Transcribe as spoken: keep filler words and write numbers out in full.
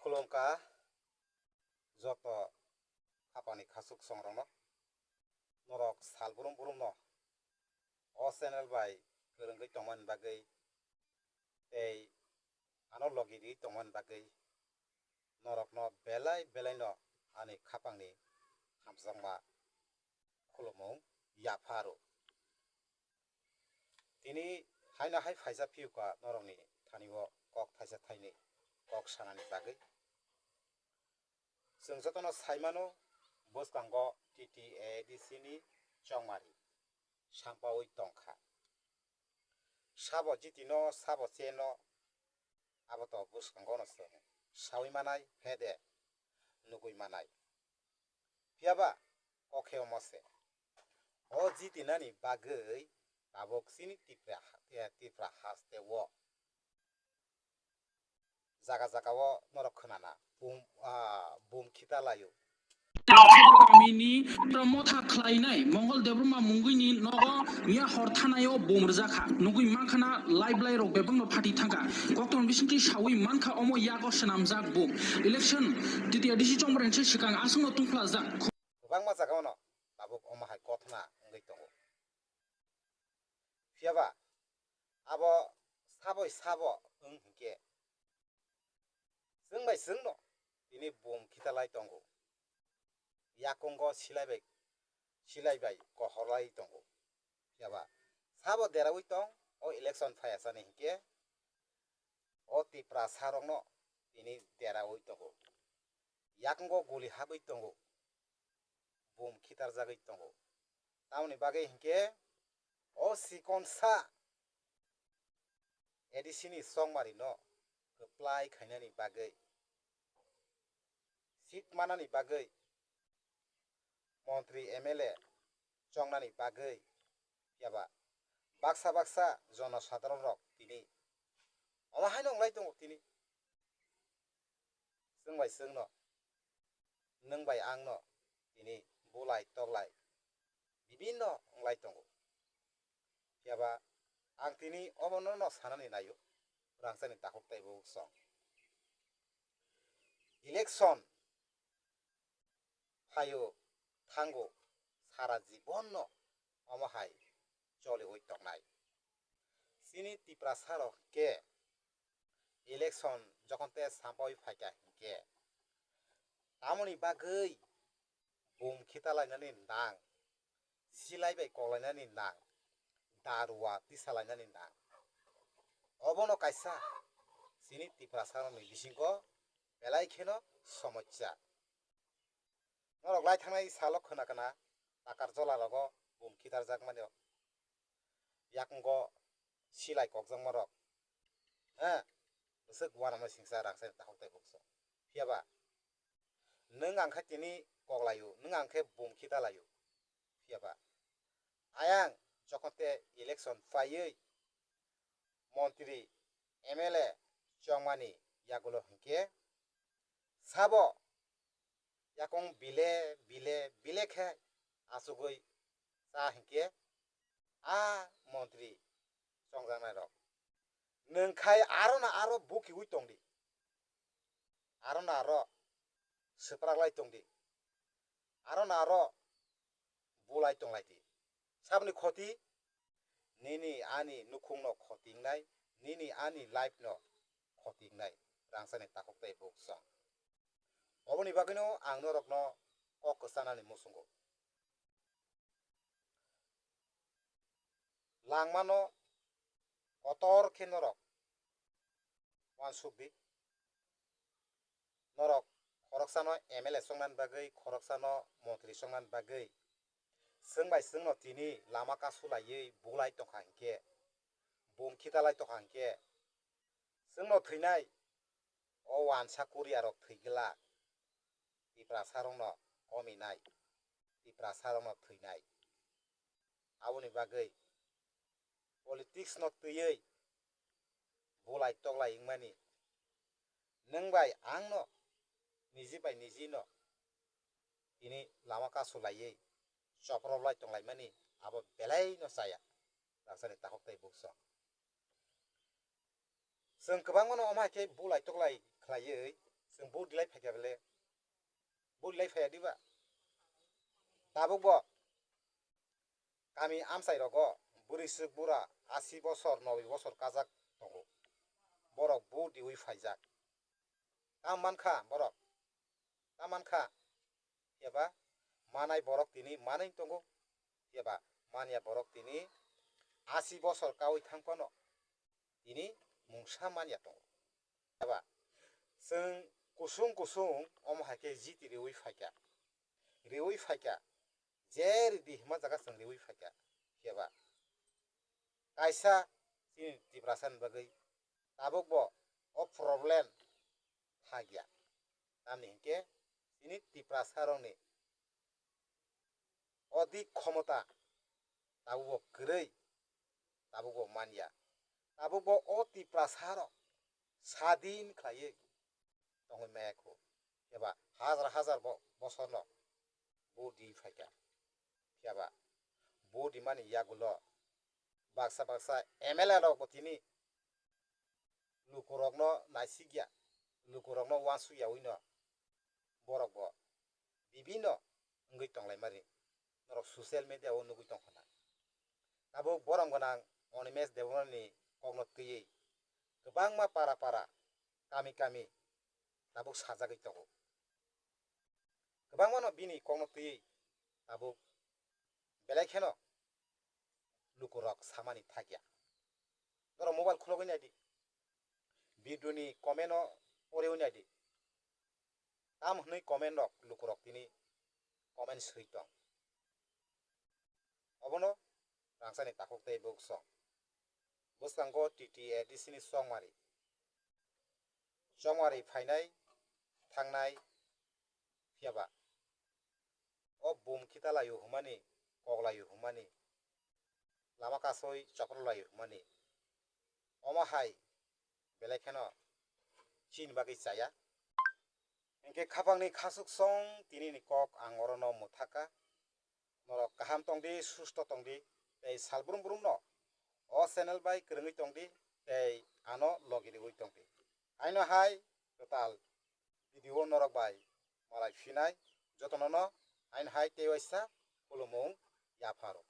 Khulumkha joto khapangni khasuk songrokno, norok sal brum brumno o channel bai kwrwngwi tongmani bagwi tei ano logi riwi tongmani bagwi norokno belai belaino ani khapangni hamjakma khulumung yapharo. Tini haino hai phaisa phiyuka norokni thani o kok thaisa thaini kok sanani bagwi. Chwng jotono sai mano, bwskango T T A D C ni chongmari sampaui tongkha. Sabo jitino, sabo cheno, abo to bwskango no chwng saui manai, phede nugui manai. Phiyaba kokhe omo se. O jitinani bagwi tabuk chini Tipra ha-, eh, Tipra haste o jaga jaga o norok khwnana bum, ah, bum khita laio. Kamini motha khlainai Mongol Debbarma mungwini nogo miya hor thanaio bum rwjakha. Nugui mankhana lai blai rok bebakno phati thangkha. Kokton bisingtwi saui mankha omo yago swnamjak bum. Election titiya D C chongmari se swkang aswkno tungphlajak. Kwbangma jagao'-no tabuk omo hai kothona wngwi tongo. Phiyaba abo saboi sabo wng hinkhe chwng bai chwngno tini bum khitalai tongo. Yakungo silai bai, silai bai kohorlai tongo. Phiyaba sabo deraui tong, o election phaiya sani hinkhe o Tiprasa rokno tini deraui tongo. Yakungo guli habwi tongo. Bum khitarjagwi tongo. Tamoni bagwi hinkhe o sikonsa A D C ni chongmari no kwplai khainani bagwi, seat manani bagwi, montri M L A chongnani bagwi, phiyaba baksa baksa jonosadharon rok tini omo haino wnglai tongo tini. Chwng bai chwngno, nwng bai angno tini bulai toklai bibinno wnglai tongo. Phiyaba ang tini obono no sanani naio, rangchakni takhuk tei bukhuk song. Election phaio thango, sara jibonno omo hai choliui tongnai. Chini Tiprasa rok khe election jokhon te sampaui phaikha hinkhe tamoni bagwi bum khitalainani nang, silai bai koklainani nang, daruwa tisalainani nang. Obono kaisa chini Tiprasa rokni bisingo belai kheno somosya. Norok lai thangnai salo khwna kana takar jola rogo bum khitarjak mani yakungo silai kokjakma rok. Ha, bwswk uanama singsa rangchakni takhuk tei bukhuk song. Phiyaba nwng ang khe tini koklaio, nwng ang khe bum khitalaio. Phiyaba ayang jokhon te election phaiwi montri M L A chongmani yagulo hinkhe sabo yakung bile bile bile khe achugwi cha hinkhe a montri chongjaknai rok nwng khai aro no aro bukiui tongdi, aro no aro swpraklai tongdi, aro no aro bulai tonglaidi. Saboni khoti nini ani nukhungno khotingnai, nini ani life no khotingnai, rangchakni takhuk tei bukhuk song. Oboni bagwino ang norokno kok kwchanani muchungo. Langmano kotor khe norok uansuk di. Norok khoroksano M L A chongnani bagwi, khoroksano montri chongnani bagwi, chwng bai chwngno tini lama kasu laiwi bulai tongkha hinkhe, bum khitalai tongkha hinkhe, chwngno thwinai o uansa Korea rok thwi glak, Tiprasa rokno kominai, Tiprasa rokno thwinai. Aboni bagwi politics no twiwi bulai toklai wngmani nwng bai ang no niji bai niji no tini lama kasu laiwi choprophlai tonglaimani abo belai no chaya, rangchakni takhuk tei bukhuk song. Chwng kwbangmano omo hai khe bulai toklai khlaiwi, Chwng vote dilai phaikha bele. Vote dilai phaiya diba? Tabuk bo kami amchai rogo bwrwi swk bura asi bosor, nobi bosor kajak tongo. Borok vote diwi phaijak. Tam mankha borok? Tam mankha? Phiya ba manai borok tini manwi tongo. Phiya ba manya borok tini asi bosor kawi thang phano tini mungsa manya tongo. Phiya ba chwng kusung kusung omo hai khe jiti riwi phaikha. Riwi phaikha. Je ridi hima jaga chwng riwi phaikha. Phiya ba kaisa chini Tiprasa ni bagwi tabuk bo o problem thakya. Tamni hinkhe chini Tiprasa rokni o di khomota tabuk bo kwrwi, tabuk bo manya. Tabuk bo o Tiprasa rok sadin khlaiwi tongwi maya kho. Eba hajar hajar bo-, bosorno vote di phaikha. Phiya ba vote dimani yagulo baksa baksa M L A rok bo tini lukurokno naisikya, lukurokno uansukyawi no borok bo bibino wngwi tonglaimani norok social media o nugwi tongkha na. Tabuk borom gwnang Animesh Debbarmani kokno twiwi kwbangma para para, kami kami tabuk sajagwi tongo. Kwbangmano bini kokno twiwi tabuk belai kheno lukurok samani thakya. Norok mobile khulogwi naidi, video ni comment o porewi naidi. Tam hwnwi comment rok lukurok tini comment swi tong. Obono rangchakni takhuk tei bwswk. Bwskango T T A D C ni chongmari. Chongmari phainai thangnai phiya ba o bum khita laio hwnmani, kok laio hwnmani, lama kasoi chopro laio hwnmani, omo hai belai kheno chini bagwi chaya. Hinkhe khapangni khasuk song tini ni kok ang orono mwthaka. Norok kaham tongdi, susto tongdi, tei salbrum brumno o channel bai kwrwngwi tongdi, tei ano logi riwi tongdi. Haino hai kwtal video norok bai malai phinai jotonono haino hai tei waisa khulumung yapharo.